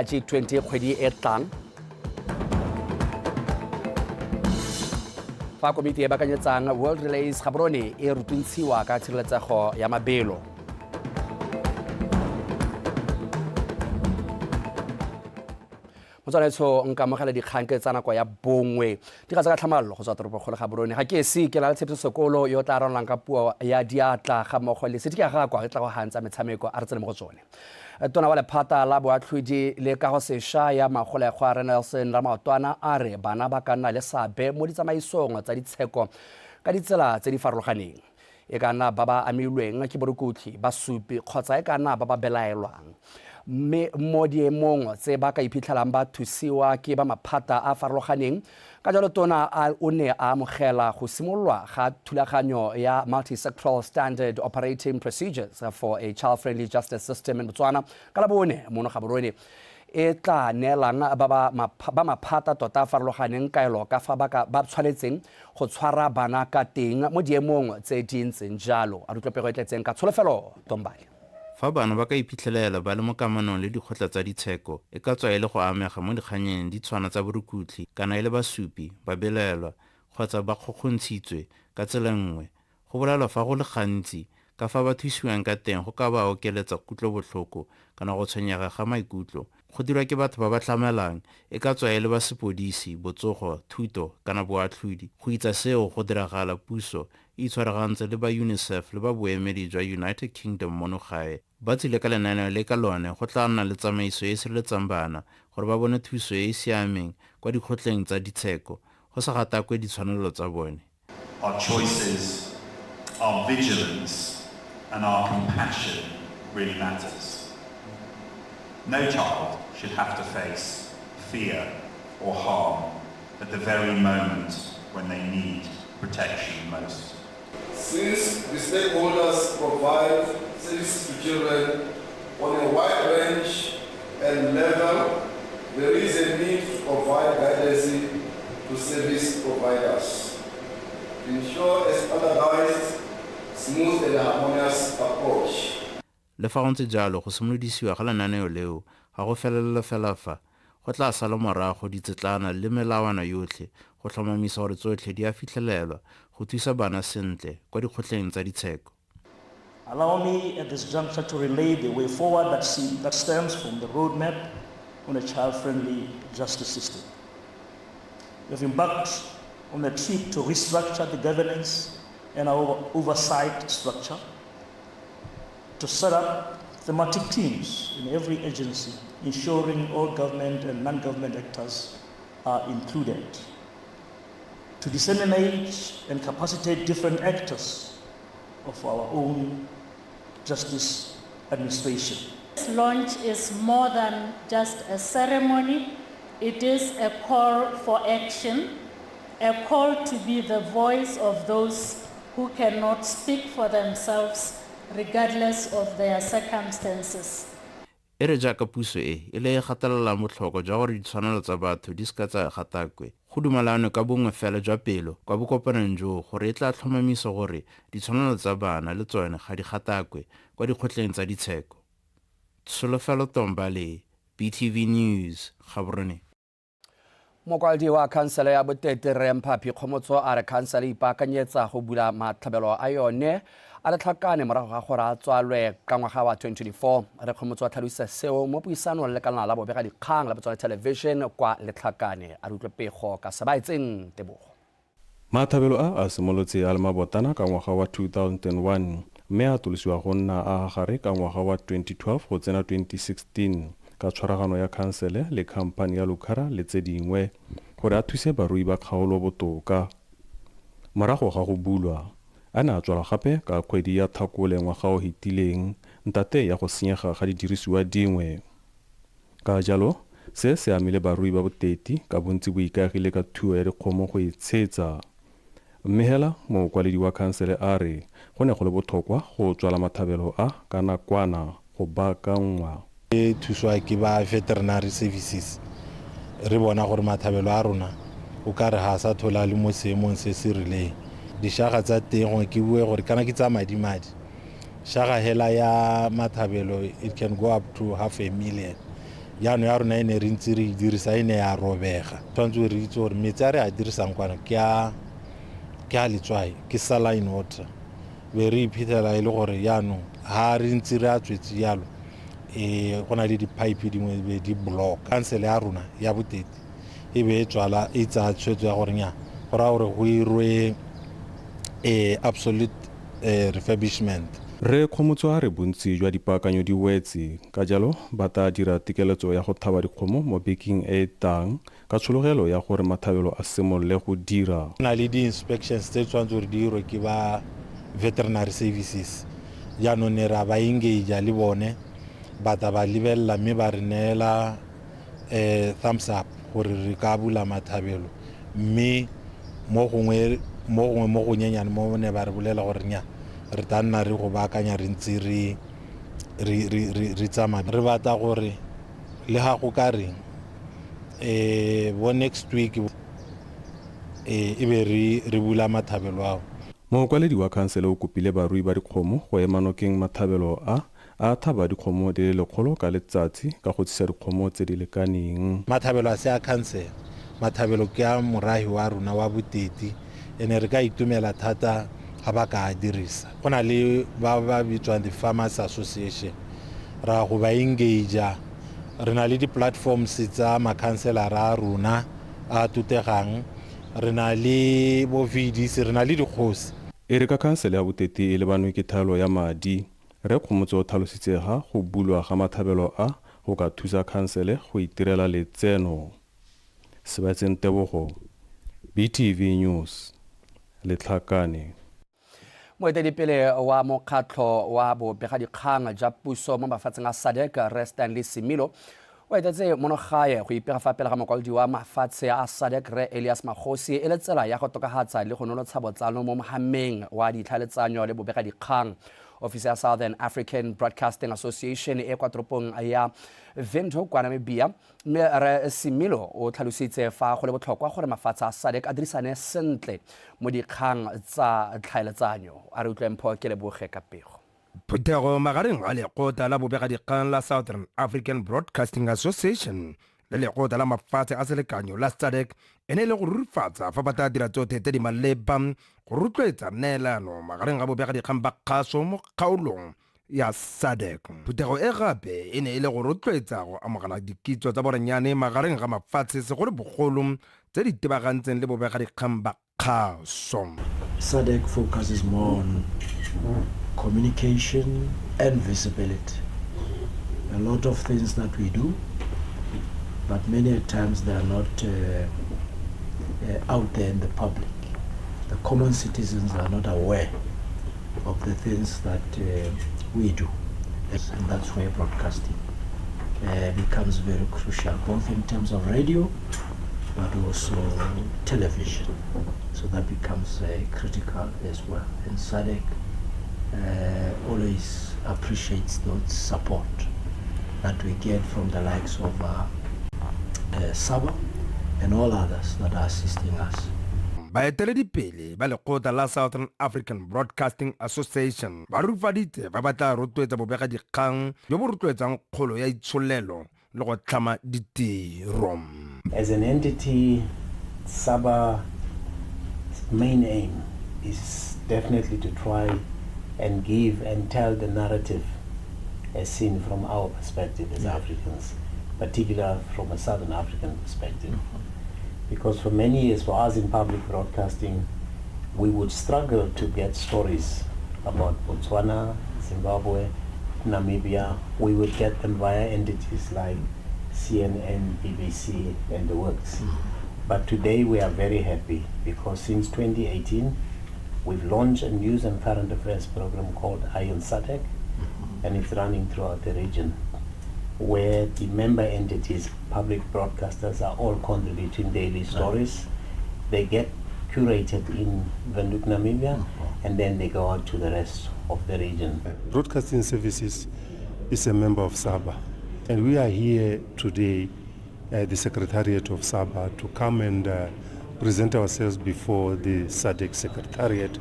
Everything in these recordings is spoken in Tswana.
ya G20 kgwedi e tlang. Fa komiti e bakanyetsang World Relays Gaborone e rutuntshiwa ka tshireletsego ya mabelo. Motswalaetsho, nka amogela dikgang ke tsa nako ya bongwe di ga tsa ka tlhamallo go tswa toropokgolo ga Borone. Ga ke esi, ke na le Tshepiso Sekolo yo o tla ranolang ka puo ya diatla ga mmogo le Sedika Gakwa e tla go gantsa metshameko. A re tsene mo go tsone. Tona wa lephata la boatlhodi le kago sešwa ya magolegwa Rre Nelson Ramaotwana a re bana ba ka nna le seabe mo ditsamaisong tsa ditsheko ka ditsela tse di farologaneng. E ka nna ba ba amilweng ke borukutlhi, basupi kgotsa e ka nna ba ba belaelwang. Mme mo diemong tse ba ka iphitlhelang ba thusiwa ke ba maphata a farologaneng. Ka jalo tona a o ne a amogela go simololwa ga thulaganyo ya Multi-Sectoral Standard Operating Procedures for a Child-Friendly Justice System in Botswana ka Labone mono Gaborone, e tla neelang ba ba maphata tota a farologaneng kaelo ka fa ba ka ba tshwanetseng go tshwara bana ka teng mo diemong tse di ntseng jalo. A re utlwe pego e tletseng ka Tsholofelo Tombale. Fa bana ba ka iphitlhelela ba le mo kamanong le dikgotla tsa ditsheko, e ka tswa e le go amega mo dikgannyeng di tshwana tsa borukutlhi kana e le basupi, babelaelwa kgotsa ba kgokgontshitswe ka tsela nngwe, Go bolelwa fa go le gantsi ka fa ba thusiwang ka teng go ka ba okeletsa kutlobotlhoko kana go tshwenyega ga maikutlo. Go dirwa ke batho ba ba tlamelang, e ka tswa e le ba sepodisi, botsogo, thuto kana boatlhodi. Go itsa seo go diragala puso e itshwaragantse le ba UNICEF le ba boemedi jwa United Kingdom mono gae. Ba tsile ka lenaneo le ka lone go tla nna le tsamaiso e e sireletsang bana gore ba bone thuso e e siameng kwa dikgotleng tsa ditsheko go sa gatakwe ditshwanelo tsa bone. Our choices, our vigilance and our compassion really matters. No child should have to face fear or harm at the very moment when they need protection most. Since the stakeholders provide services to children on a wide range and level, there is a need to provide guidance to service providers to ensure a standardized, smooth and harmonious approach. Le fa go ntse jalo, go simolodisiwa ga lenaneo leo ga go felele fela fa. Go tla sala morago ditsetlana le melawana yotlhe go tlhomamisa gore tsotlhe di a fitlhelelwa go thusa bana sentle kwa dikgotleng tsa ditsheko. Allow me at this juncture to relay the way forward that, that stems from the roadmap on a child-friendly justice system. We have embarked on a trip to restructure the governance and our oversight structure, to set up thematic teams in every agency, ensuring all government and non-government actors are included, to disseminate and capacitate different actors of our own justice administration. This launch is more than just a ceremony. It is a call for action, a call to be the voice of those who cannot speak for themselves regardless of their circumstances. E re jaaka puso e e le e gatelelang botlhokwa jwa gore ditshwanelo tsa batho di seka tsa gatakwe, go dumalanwe ka bongwe fela jwa pelo kwa bokopanong joo gore e tla tlhomamisa gore ditshwanelo tsa bana le tsone ga di gatakwe kwa dikgotleng tsa ditsheko. Tsholofelo Tombale, BTV News, Gaborone. Mokwaledi wa khansele ya Botete Rre Mphaphi Kgomotso a re khansele e ipaakanyetsa go bula matlhabelo a yone a Letlhakane morago ga gore a tswalwe ka ngwaga wa 2024. Rre Kgomotso a tlhalosa seo mo puisanong le lekalana la bobega dikgang la Botswana Television kwa Letlhakane. A re utlwe pego ka Sebaetseng Tebogo. Mathabelo a a simolotse a le mabotana ka ngwaga wa 2001 mme a atolosiwa go nna a a gare ka ngwaga wa 2012 go tsena 2016 ka tshwaragano ya khansele le khamphani ya Lucara le tse dingwe gore a thuse barui ba kgaolo botoka. Morago ga go bulwa, a ne a tswalwa gape ka kgwedi ya Tlhakole ngwaga o hetileng ntate ya go senyega ga didirisiwa dingwe. Ka jalo, se se amile barui ba Boteti ka bontsi bo ikaegile ka thuo ya dikgomo go itshetsa. Mme hela, mokwaledi wa khansele a re go ne go le botlhokwa go tswala mathabelo a ka nakwana go baakanngwa. Re thuswa ke ba Veterinary Services, re bona gore mathabelo a rona o kare ga a sa thola a le mo seemong se se rileng. Dishaga tsa teng gongwe ke bue gore kana ke tsa madi-madi. Shaga hela ya mathabelo it can go up to half a million. Jaanong ya rona e ne re ntse re e dirisa e ne ya robega. Tshwanetse re itse gore metsi a re a dirisang kwana ke a ke a letswai, ke saline water. Be re iphitlhela e le gore jaanong ha re ntse re a tswetse jalo um go na le di-pipe dingwe be di block. Kansele ya rona ya Boteti e be e tswala e tsaya tshwetso ya gore nya go raya gore go irwe um absolute refurbishment. Rre Kgomotso a re bontsi jwa dipaakanyo di wetse, ka jalo ba taa dira tekeletso ya go thaba dikgomo mo bekeng e e tang ka tshologelo ya gore mathabelo a simolole go dira. Go na le di-inspections tse tshwanetse gore di irwe ke ba veterinary services, jaanong ne ra ba engage le bone ba tla ba lebelela mme ba re neela thumbs up gore re ka bula mathabelo, mme mo gongwe mo gongwe mo gonyenyane mo ne ba re bolela gore nya re tla nna re go baakanya re ntse re re re re tsamaya. Re batla gore le ga go ka reng bo next week e be re re bula mathabelo ao. Mokwaledi wa khansele o kopile barui ba dikgomo go ema nokeng mathabelo a a thaba dikgomo di le 100 ka letsatsi ka go tsisa dikgomo tse di lekaneng. Mathabelo a se a khansele, mathabelo ke a morahi wa rona wa Boteti, ene re ka itumela thata ga ba ka a dirisa. Go na le ba ba bitswang di-farmers association, ra go ba engage, re na le di-platforms tsa makhanselara a rona a tutegang, re na le bo VDC, re na le dikgosi. E re ka khansele ya Boteti e lebanwe ke thaelo ya madi, Rre Kgomotso o tlhalositse ga go bulwa ga mathabelo a go ka thusa khansele go itirela letseno. Sebaetseng Tebogo, BTV News, Letlhakane. Moeteledipele wa mokgatlho wa bobegadikgang ja puso mo mafatsheng a SADC, Rre Stanley Similo, o etetse mono gae go ipega fa pele ga mokwaledi wa mafatshe a SADC, Rre Elias Magosi, e le tsela ya go tokafatsa le go nonotsha botlalo mo mohameng wa ditlhaeletsanyo le bobegadikgang. Ofisi ya Southern African Broadcasting Association e kwa toropong ya Windhoek kwa Namibia, mme Rre Similo o tlhalositse fa go le botlhokwa gore mafatshe a SADC a dirisane sentle mo dikgang tsa tlhaeletsanyo. A re utlwe Mpho Keleboge ka pego. Phuthego magareng ga lekgotla la bobegadikgang la Southern African Broadcasting Association le lekgotla la mafatshe a selekanyo la SADC e ne e le go rurifatsa fa ba tla dira tsotlhe tse di maleba go rotloetsa neelano magareng ga bobegadikgang ba kgaso mo kgaolong ya SADC. Phuthego e gape e ne e le go rotloetsa go amogela dikitso tsa borenyane magareng ga mafatshe segolobogolo tse di tebagantseng le bobegadikgang ba kgaso. SADC focuses more on communication and visibility. A lot of things that we do, but many times they are not out there in the public. The common citizens are not aware of the things that we do. And that's where broadcasting becomes very crucial, both in terms of radio, but also television. So that becomes critical as well. And SADC always appreciates that support that we get from the likes of SABA and all others that are assisting us. Baeteledipele ba lekgotla la Southern African Broadcasting Association ba rurifaditse fa ba tla rotloetsa bobegadikgang jo bo rotloetsang kgolo ya itsholelo le go tlhama ditiro. As an entity, SABA's main aim is definitely to try and give and tell the narrative as seen from our perspective as Africans, particularly from a Southern African perspective. Because for many years, for us in public broadcasting, we would struggle to get stories about Botswana, Zimbabwe, Namibia. We would get them via entities like CNN, BBC, and the works. But today we are very happy because since 2018, we've launched a news and current affairs program called Eye on SADC, and it's running throughout the region, where the member entities, public broadcasters, are all contributing daily stories. They get curated in Windhoek, Namibia, and then they go out to the rest of the region. Broadcasting Services is a member of SABA, and we are here today at the Secretariat of SABA to come and present ourselves before the SADC Secretariat,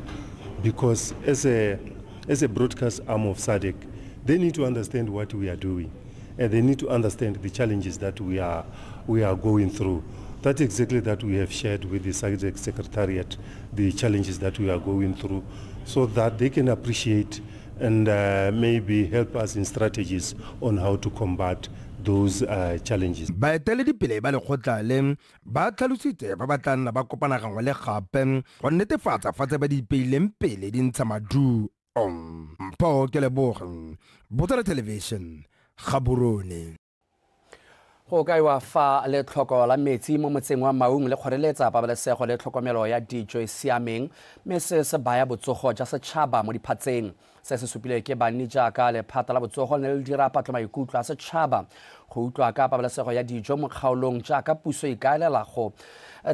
because as a broadcast arm of SADC, they need to understand what we are doing. And they need to understand the challenges that we are, we are going through. That's exactly that we have shared with the SADC Secretariat, the challenges that we are going through, so that they can appreciate and maybe help us in strategies on how to combat those challenges. Baeteledipele ba lekgotla le ba tlhalositse fa ba tla nna ba kopana gangwe le gape go netefatsa fa tse ba di ipeileng pele di ntsha maduo. Mpho Keleboge, Botswana Television, Gaborone. Go kaiwa fa letlhoko la metsi mo motseng wa Maung le kgoreletsa pabalesego le tlhokomelo ya dijo e siameng, mme se se baya botsogo jwa setšhaba mo diphatseng. Se se supilwe ke banni jaaka lephata la botsogo le ne le dira patlomaikutlo a setšhaba go utlwa ka pabalesego ya dijo mo kgaolong jaaka puso e ikaelela go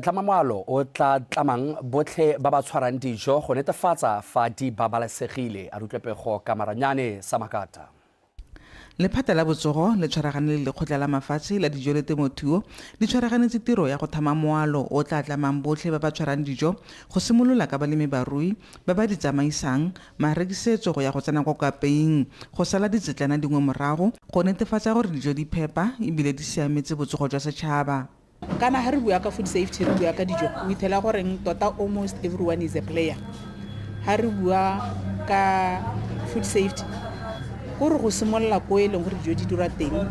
tlama moalo o tla tlamang botlhe ba ba tshwarang dijo go netefatsa fa di babalesegile. A re utlwe pego ka Maranyane Samakata. Lephata la Botsogo le tshwaragane le Lekgotla la Mafatshe la Dijo le Temothuo di tshwaraganetse tiro ya go thama moalo o tla tlamang botlhe ba ba tshwarang dijo go simolola ka balemi-barui, ba ba di tsamaisang, marekisetso go ya go tsena kwa kapeing go sala ditsetlana dingwe morago go netefatsa gore dijo di phepa e bile di siametse botsogo jwa setšhaba. Kana ha re bua ka food safety re bua ka dijo, o ithela goreng tota almost everyone is a player. Ha re bua ka food safety ko re go simolola ko e leng gore dijo di dirwa teng,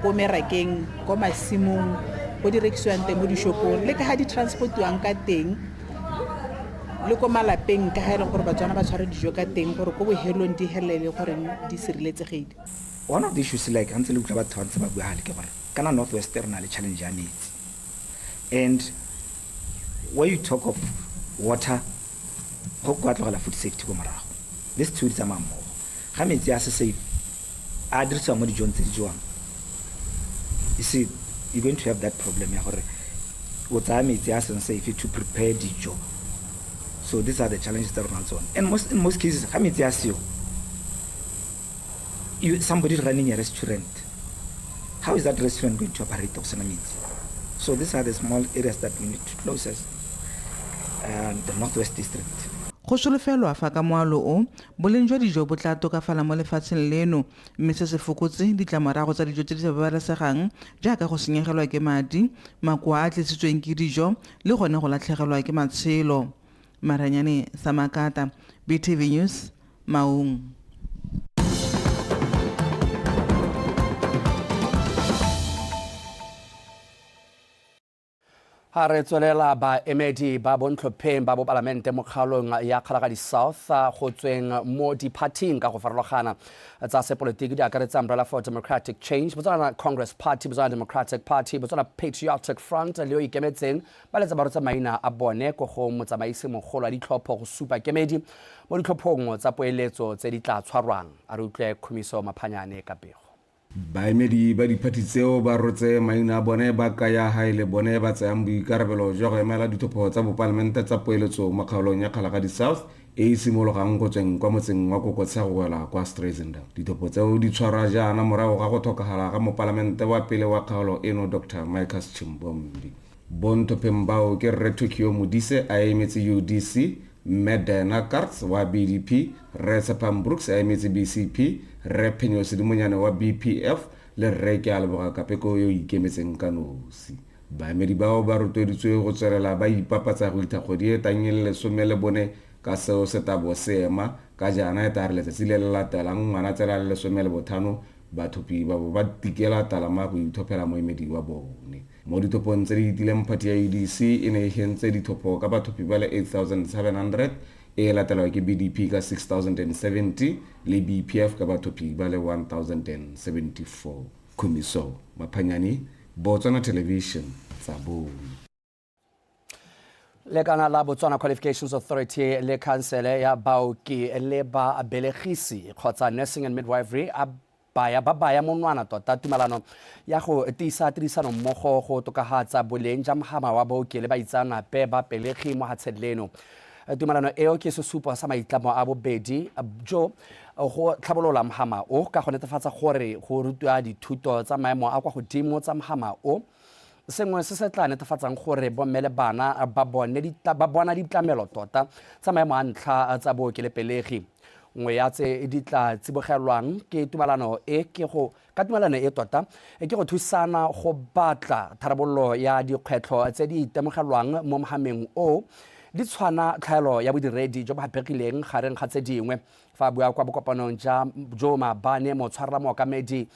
ko merakeng, ko masimong, ko di rekisiwang teng mo dishopong, le ka ha di transportiwang ka teng, le ko malapeng ka ha e leng gore Batswana ba tshwara dijo ka teng gore ko bohelong di helele goreng di sireletsegile. One of the issues like ha ntse le utlwa batho ba ntse ba bua gale ke gore kana North West re na le challenge ya metsi and where you talk of water go kwa tlogela food safety ko morago. These two di tsamaya mmogo. Ga metsi a se safe a dirisiwa mo dijong tse di jewang, you see you're going to have that problem ya gore o tsaya metsi a seng safe to prepare dijo. So these are the challenges tsa rona tsone. And in most cases ga metsi a seo, somebody running a restaurant, how is that restaurant going to operate go sena metsi? So these are the small areas that we need to close as the Northwest District. Go solofelwa fa ka moalo o, boleng jwa dijo bo tla tokafala mo lefatsheng leno, mme se se fokotse ditlamorago tsa dijo tse di sa babalesegang jaaka go senyegelwa ke madi, makoa a tlisitsweng ke dijo le gone go latlhegelwa ke matshelo. Maranyane Samakata, BTV News, Maung. Ha re tswelela baemedi ba bontlhopheng ba bopalamente mo kgaolong ya Kgalagadi South go tsweng mo diphathing ka go farologana tsa sepolotiki di akaretsa Umbrella for Democratic Change, Botswana Congress Party, Botswana Democratic Party, Botswana Patriotic Front le yo ikemetseng ba letsa ba rotse maina a bone ko go motsamaisi mogolo wa ditlhopho go supa kemedi mo ditlhophong tsa poeletso tse di tla tshwarwang. A re utlwe Khumiso Maphanyane ka pego. Baemedi ba diphathi tseo ba rotse maina a bone ba kaya ha e le bone ba tsayang boikarabelo jwa go emela ditlhopho tsa bopalamente tsa poeletso mo kgaolong ya Kgalagadi South e e simologang go tsweng kwa motseng wa Kokotsha go wela kwa Struizendam. Ditlhopho tseo di tshwarwa jaana morago ga go tlhokagala ga mopalamente wa pele wa kgaolo eno Dr Micus Chimbombi. Bontlhopheng bao ke Rre Tokyo Modise a emetse UDC, Mme Diana Karts wa BDP, Rre Tshepang Brooks a emetse BCP, Rre Phenyo Sedimonyane wa BPF le Rre Kealeboga Kapeko yo o ikemetseng ka nosi. Baemedi bao ba rotloeditswe go tswelela ba ipapatsa go itha kgwedi e tang e le 14 ka seo se tabo se ema ka jaana e tla re letsatsi le le latelang Ngwanatsele a le 15 bathophi ba bo ba tikela talama go ithophela moemedi wa bone. Mo dithophong tse di fetileng phathi ya UDC e ne e hentse dithopho ka bathophi ba le 8,700, e latelwa ke BDP ka 6,070 le BPF ka bathophi ba le 1,074. Khumiso Maphanyane, Botswana Television, Tsabong. Lekana la Botswana Qualifications Authority le khansele ya baoki le ba belegisi kgotsa Nursing and Midwifery a baya ba baya monwana tota tumalano ya go tiisa tirisano mmogo go tokafatsa boleng ja mogama wa baoki le baitseanape ba pelegi mo hatsheng leno. Tumalano eo ke sesupo sa maitlamo a bobedi jo go tlhabolola mogama o ka go netefatsa gore go rutiwa dithuto tsa maemo a kwa godimo tsa mogama o, sengwe se se tla netefatsang gore bomme le bana ba bone ba bona ditlamelo tota tsa maemo a ntlha tsa booki le pelegi. Nngwe ya tse di tla tsibogelwang ke tumalano e ke go ka tumalano e tota e ke go thusana go batla tharabololo ya dikgwetlho tse di itemogelwang mo mohameng o di tshwana tlhaelo ya bodiredi jo bo haphegileng gareng ga tse dingwe. Fa a bua kwa bokopanong ja jo maabane, motshwarela mookamedi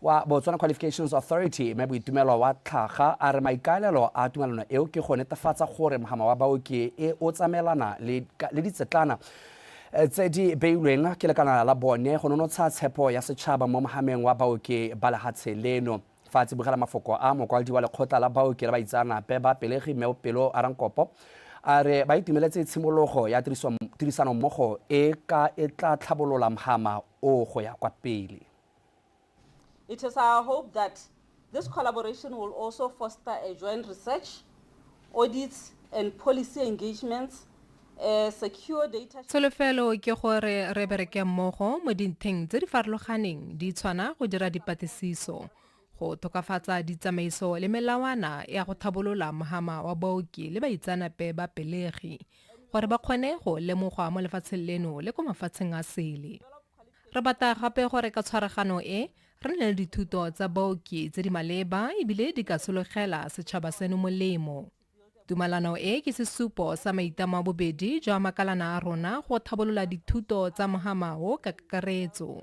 wa Botswana Qualifications Authority, Mme Boitumelo wa Tlhaga, a re maikaelelo a tumalano eo ke go netefatsa gore mohama wa baoki e o tsamaelana le, le ditsetlana tse di beilweng ke lekalana la bone go nonotsha tshepo ya setšhaba mo mohameng wa baoki ba lehatshe leno. Fa a tsibogela mafoko a, mokwaledi wa lekgotla la baoki le baitseanape ba pelegi Mme Pelo Arankopo a re ba itumeletse tshimologo ya tirisanommogo e ka e tla tlhabolola mhama o go ya kwa pele. It is our hope that this collaboration will also foster a joint research, audits and policy engagements Tsholofelo ke gore re bereke mmogo mo dintlheng tse di farologaneng di tshwana go dira dipatlisiso, go tokafatsa ditsamaiso le melawana ya go tlhabolola mohama wa baoki le baitseanape ba pelegi gore ba kgone go lemogwa mo lefatsheng leno le ko mafatsheng a sele. Re batla gape gore ka tshwaragano e, re nne le dithuto tsa baoki tse di maleba ebile di ka sologela setšhaba seno molemo. Tumalano e ke sesupo sa maitlamo a bobedi jwa makalana a rona go tlhabolola dithuto tsa mohama o ka kakaretso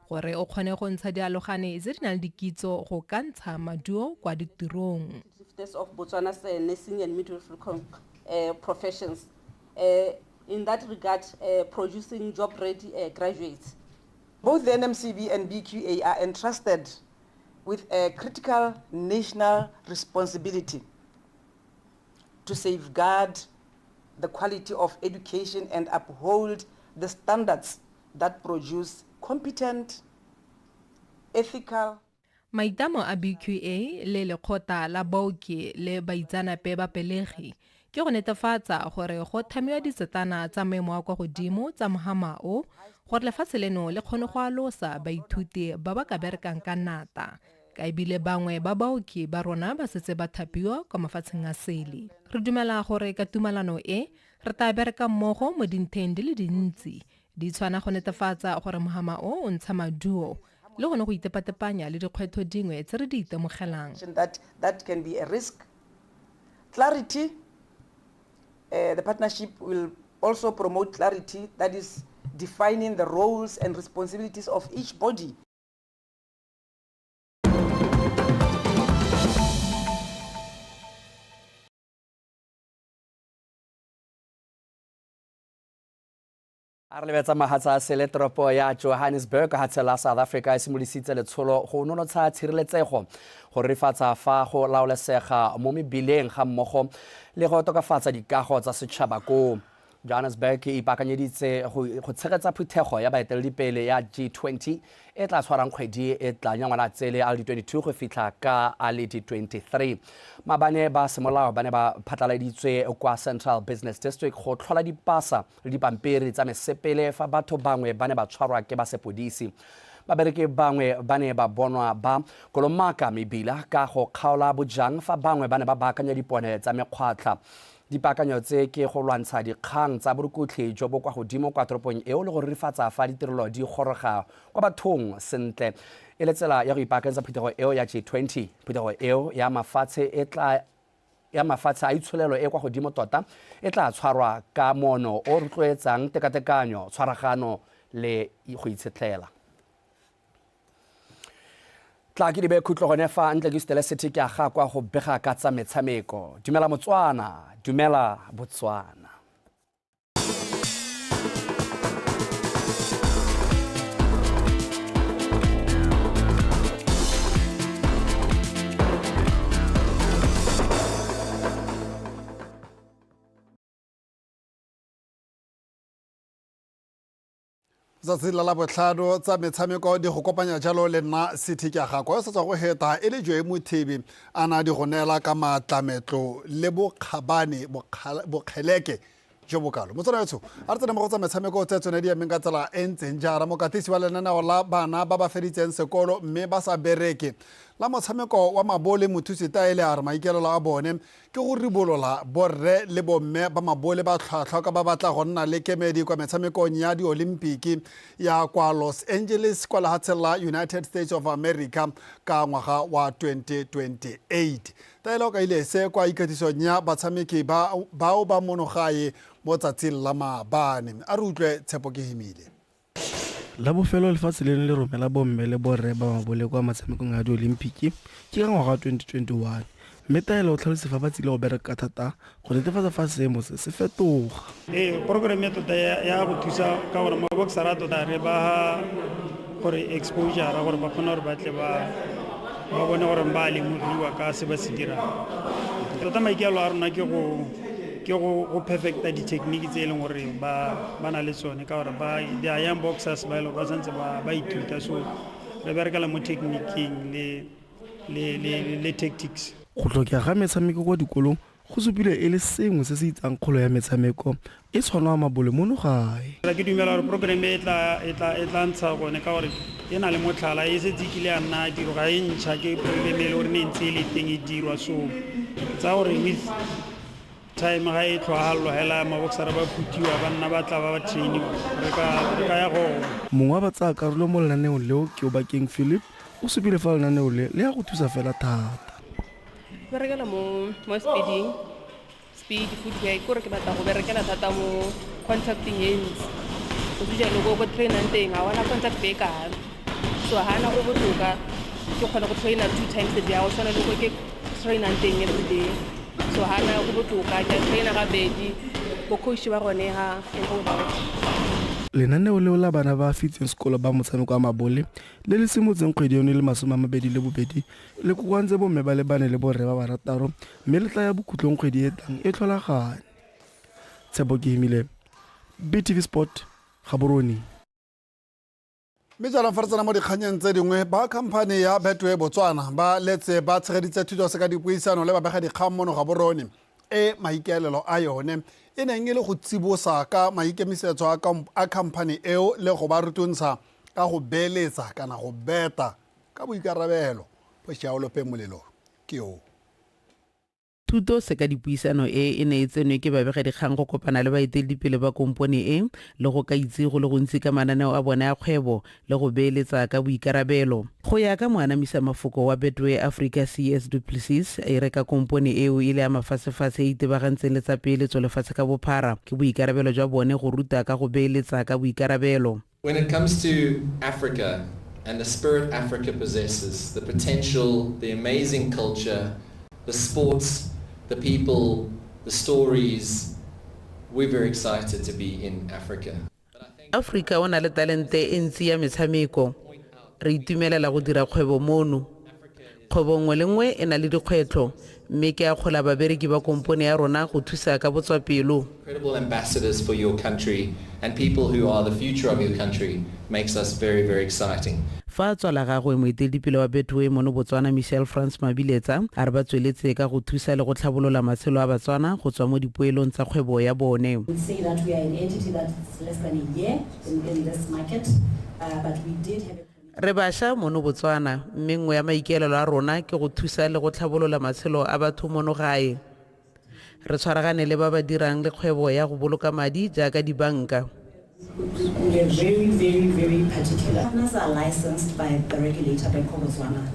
gore o kgone go ntsha dialogane tse di nang le dikitso go ka ntsha maduo kwa ditirong. of Botswana's nursing and midwifery professions in that regard producing job-ready graduates. Both the NMCB and BQA are entrusted with a critical national responsibility to safeguard the quality of education and uphold the standards that produce competent, ethical, Maitlamo a BQA le Lekgotla la Baoki le Baitseanape ba Pelegi ke go netefatsa gore go thamiwa ditsetana tsa maemo a kwa godimo tsa mohama o gore lefatshe leno le kgone go alosa baithuti ba ba ka berekang ka nata ka ebile bangwe ba baoki ba rona ba setse ba thapiwa kwa mafatsheng a sele. Re dumela gore ka tumalano e, re tla bereka mmogo mo dintheng di le dintsi di tshwana go netefatsa gore mohama o o ntsha maduo le gone go itepatepanya le dikgwetlho dingwe tse re di itemogelang. That, that can be a risk. Clarity, the partnership will also promote clarity, that is defining the roles and responsibilities of each body. A re lebetsa mahatsa a sele toropo ya Johannesburg hatshe la South Africa e simolodisitse letsholo go nonotsha tshireletsego go rurifatsa fa go laolesega mo mebileng ga mmogo le go tokafatsa dikago tsa setšhaba koo. Johannesburg e ipaakanyeditse go tshegetsa phuthego ya baeteledipele ya G20 e tla tshwarang kgwedi e tlang ya Ngwanatsele a le di-22 go fitlha ka a le di-23. Maabane ba semolao ba ne ba phatlaladitswe kwa Central Business District go tlhola dipasa le dipampiri tsa mesepele fa batho bangwe ba ne ba tshwarwa ke ba sepodisi. Babereki bangwe ba ne ba bonwa ba kolomaka mebila ka go kgaola bojang fa bangwe ba ne ba baakanya dipone tsa mekgwatlha. Dipaakanyo tse ke go lwantsha dikgang tsa borukutlhi jo bo kwa godimo kwa toropong eo le go rurifatsa fa ditirelo di goroga kwa bathong sentle e le tsela ya go ipaakanyetsa phuthego eo ya G20. Phuthego eo ya mafatshe e tla ya mafatshe a itsholelo e kwa godimo tota e tla tshwarwa ka moono o rotloetsang tekatekanyo, tshwaragano le go itshetlela. Tla ke dibe khutlo gone fa ntle ke sutele sethe ke a ga kwa go bega ka tsa metshameko. Dumela Motswana, dumela Botswana. Tsatsi la Labotlhano tsa metshameko di go kopanya jalo le nna City ke a gakwa yo sa tswa go heta e le Joe Mothibi a na di go neela ka maatlametlo le bokgabane bokgeleke jo bokalo. Motswana wetsho a re tsene mo go tsa metshameko tse tsone di emeng ka tsela e ntseng jaana. Mokatisi wa lenaneo la bana ba ba feditseng sekolo mme ba sa bereke la motshameko wa mabole Mothusi Taele a re maikaelelo a bone ke go ribolola borre le bomme ba mabole ba tlhwatlhwa ka ba batla go nna le kemedi kwa metshamekong ya diolimpiki ya kwa Los Angeles kwa lehatsheng la United States of America ka ngwaga wa 2028. Taele o kaile se kwa ikatisong ya batshameki bao ba mono gae mo tsatsing la maabane. A re utlwe Tshepo Kehimile. La bofelo lefatshe leno le romela bomme le borre ba mabole kwa matshamekong a diolimpiki ke ka ngwaga wa 2021 mme Taelo o tlhalose fa ba tsile go bereka ka thata go netefatsa fa seemo se se fetoga. Ee, program e tota ya go thusa ka gore maboxera tota re ba gore exposure gore ba kgone gore ba tle ba ba bone gore ba lemogiwa ka se ba se dirang. Tota maikaelelo a rona ke go ke go go perfecta di-technique tse e leng gore ba ba na le tsone ka gore ba they are young boxers ba e leng gore ba santse ba ba ithuta so re berekela mo techniqueng le le le le tactics. Go tlhokega ga metshameko kwa dikolong go supilwe e le sengwe se se itsang kgolo ya metshameko e tshwana mabole mono gae. Ke dumela gore program e tla e tla e tla ntsha gone ka gore e na le motlhala e setse e kile ya nna tiro ga e ntšha ke problem e le gore ne e ntse e le teng e dirwa so tsa gore with time ga e tlhoagalelwa hela maboxara ba phuthiwa ba nna ba tla ba ba trainiwa re ka re ka ya go Mongwe wa batsaya karolo mo lenaneong leo ke Obakeng Philip o supile fa lenaneo le le ya go thusa fela thata. Berekela mo mo speeding speed footwear kore ke batla go berekela thata mo contacting e ntsi go se jalo ko ko trainang teng ga ona contact e kalo so ga na go botoka ke kgona go traina two times a day ga go tshwana le ko ke trainang teng every day so ga na go botoka ke a traina gabedi bo coach ba gone ga and all that. Lenaneo leo la bana ba fitseng sekolo ba motshameko wa mabole le le simotseng kgwedi eno e le 22 le kokoantse bomme ba le bane le borre ba barataro mme le tla ya bokhutlong kgwedi e tlang e tlholagane. Tshepo Kehimile, BTV Sport, Gaborone. Mme jaanong fa re tsena mo dikganyeng tse dingwe, ba khamphane ya Betway Botswana ba letse ba tshegeditse thuto se ka dipuisano le babegadikgang mono Gaborone e maikaelelo a yone e neng e le go tsibosa ka maikemisetso a khamphane eo le go ba rutuntsha ka go beeletsa kana go beta ka boikarabelo. Phošiaolope Molelo ke yo. Thuto sekadipuisano e e ne e tsenwe ke babegadikgang go kopana le baeteledipele ba kompone e le go ka itse go le gontsi ka mananeo a bone a kgwebo le go beeletsa ka boikarabelo. Go ya ka moanamisa mafoko wa Betway Africa CS Du Plessis, e re ka kompone eo e le ya mafatshefatshe e itebagantseng le tsa peeletso lefatshe ka bophara, ke boikarabelo jwa bone go ruta ka go beeletsa ka boikarabelo. When it comes to Africa and the spirit Africa possesses, the potential, the amazing culture, the sports, the people, the stories, we're very excited to be in Africa. Afrika o na le talente e ntsi ya metshameko. Re itumelela go dira kgwebo mono. Kgwebo nngwe le nngwe e na le dikgwetlho mme ke akgola babereki ba kompone ya rona go thusa ka botswapelo. Incredible ambassadors for your country and people who are the future of your country makes us very, very exciting. Fa a tswa la gagwe, moeteledipele wa Betway mono Botswana Michelle France Mabiletsa a re ba tsweletse ka go thusa le go tlhabolola matshelo a Batswana go tswa mo dipoelong tsa kgwebo ya bone. We say that we are an entity that's less than a year in, in this market, but we did have a Re basha mono Botswana mme nngwe ya maikaelelo a rona ke go thusa le go tlhabolola matshelo a batho mono gae. Re tshwaragane le ba ba dirang le kgwebo ya go boloka madi jaaka dibanka. We are very, very, very particular. Partners are licensed by the regulator, Bank of Botswana.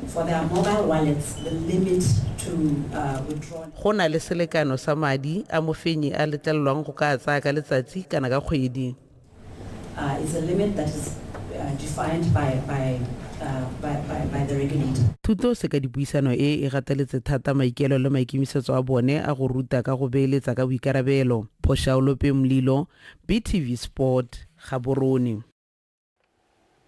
For their mobile wallets, the limit to withdraw. Go na le selekano sa madi a mofenyi a letlelelwang go ka a tsaya ka letsatsi kana ka kgwedi. Uh, it's a limit that is defined by, by, by, by, by the regulator. Thuto sekadipuisano e e gateletse thata maikaelelo le maikemisetso a bone a go ruta ka go beeletsa ka boikarabelo. Phošaolope Mlilo, BTV Sport, Gaborone.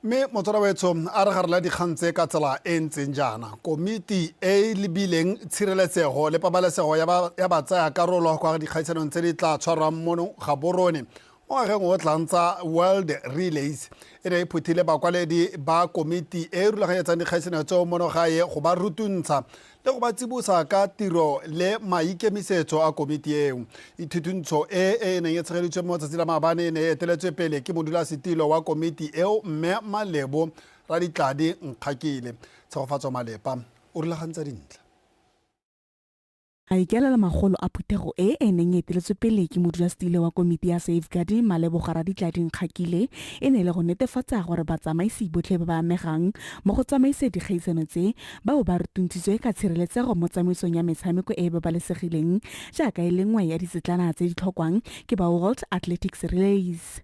Mme motswala wetsho a re garela dikgang tse ka tsela e ntseng jaana. Komiti e e lebileng tshireletsego le pabalesego ya batsaya karolo kwa dikgaisanong tse di tla tshwarwang mono Gaborone mo ngwageng o tlang tsa World Relays e ne e phuthile bakwaledi ba komiti e e rulaganyetsang dikgaisano tseo mono gae go ba rutuntsha le go ba tsibosa ka tiro le maikemisetso a komiti eo. Ithutuntsho e e neng e tshegeditswe mo tsatsi la maabane e ne e eteletswe pele ke modulasetilo wa komiti eo mme Malebo. Raditladi Nkgakile. Tshegofatso Malepa o rulagantse dintlha. Maikaelelo magolo a phuthego e e neng e eteletswe pele ke modulasetilo wa komiti ya safeguarding Maleboga Raditladi Nkgakile e ne le go netefatsa gore batsamaisi botlhe ba ba amegang mo go tsamaise dikgaisano tse ba bo ba rutuntshitswe ka tshireletsego mo tsamaisong ya metshameko e e babalesegileng jaaka e le nngwe ya ditsetlana tse di tlhokwang ke ba World Athletics Relays.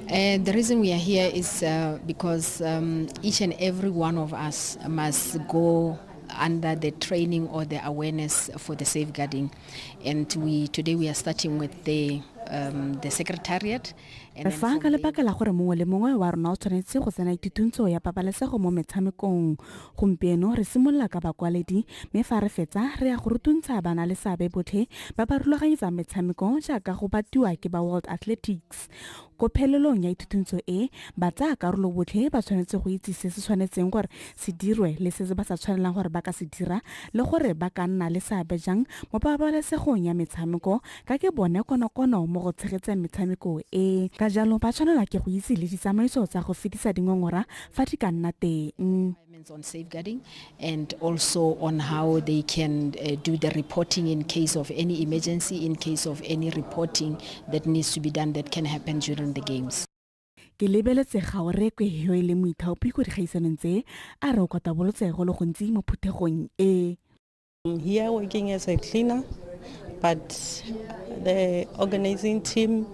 The reason we are here is because each and every one of us must go under the training or the awareness for the safeguarding. And today we are starting with the secretariat. Re fa ka lebaka la gore mongwe le mongwe wa rona o tshwanetse go tsena ithutuntsho ya pabalesego mo metshamekong. Gompieno re simolola ka bakwaledi mme fa re fetsa re ya go rutuntsha bana le seabe botlhe ba ba rulaganyetsang metshameko jaaka go batiwa ke ba World Athletics. Ko phelelong ya ithutuntsho e, ba tsaya karolo botlhe ba tshwanetse go itse se se tshwanetseng gore se dirwe le se ba sa tshwanelang gore ba ka se dira le gore ba ka nna le seabe jang mo pabalesegong ya metshameko ka ke bone konokono mo go tshegetseng metshameko e. Ka jalo ba tshwanelwa ke go itse le ditsamaiso tsa go fetisa dingongora fa di ka nna teng. On safeguarding and also on how they can do the reporting in case of any emergency, in case of any reporting that needs to be done that can happen during the games. Ke lebeletse Gaorekwe yo e leng moithaopi ko dikgaisanong tse a re o kwatabolotse go le gontsi mo phuthegong e. I'm here working as a cleaner, but the organizing team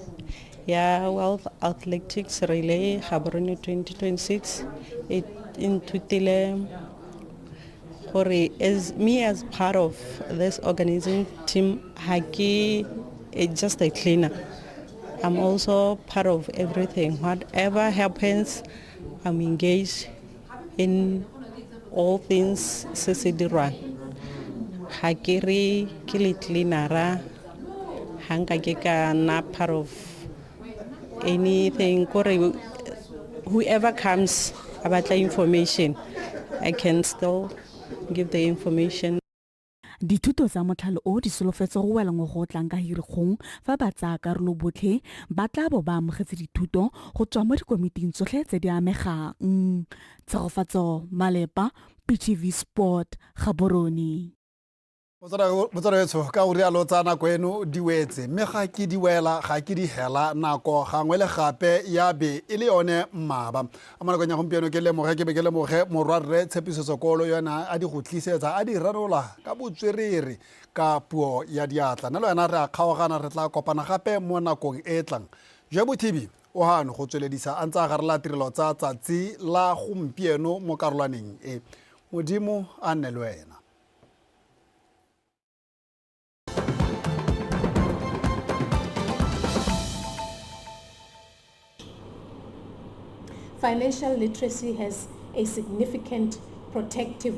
ya World Athletics Relay Gaborone 2026 e nthutile gore as me as part of this organizing team, ha ke just a cleaner. I'm also part of everything. Whatever happens, I'm engaged in all things se se dirwang. Ga ke re ke le cleanera, ga nka ke ka nna part of anything. Kore whoever comes a batla information, I can still give the information. Dithuto tsa motlhale o di solofetse go wela go tlang ka Hirikgong fa ba tsaya karolo botlhe ba tla bo ba amogetse dithuto go tswa mo dikomiting tsotlhe tse di amegang. Tshegofatso Malepa, PTV Sport, Gaborone. Motswaraetsho ka go rialo tsa nako eno di wetse mme ga ke di wela ga ke di hela nako gangwe le gape ya be e le yone mmaba a mo nakong ya gompieno ke lemoge ke be ke lemoge morwarre Tshepiso Sekolo yona a di go tlisetsa a di ranola ka botswerere ka puo ya diatla. Nna le wena re a kgaogana re tla kopana gape mo nakong e e tlang. Joe Mothibi o gano go tsweledisa a ntse a garela tirelo tsa tsatsi la gompieno mo karolwaneng e. Modimo a nne le wena. Financial literacy has a significant protective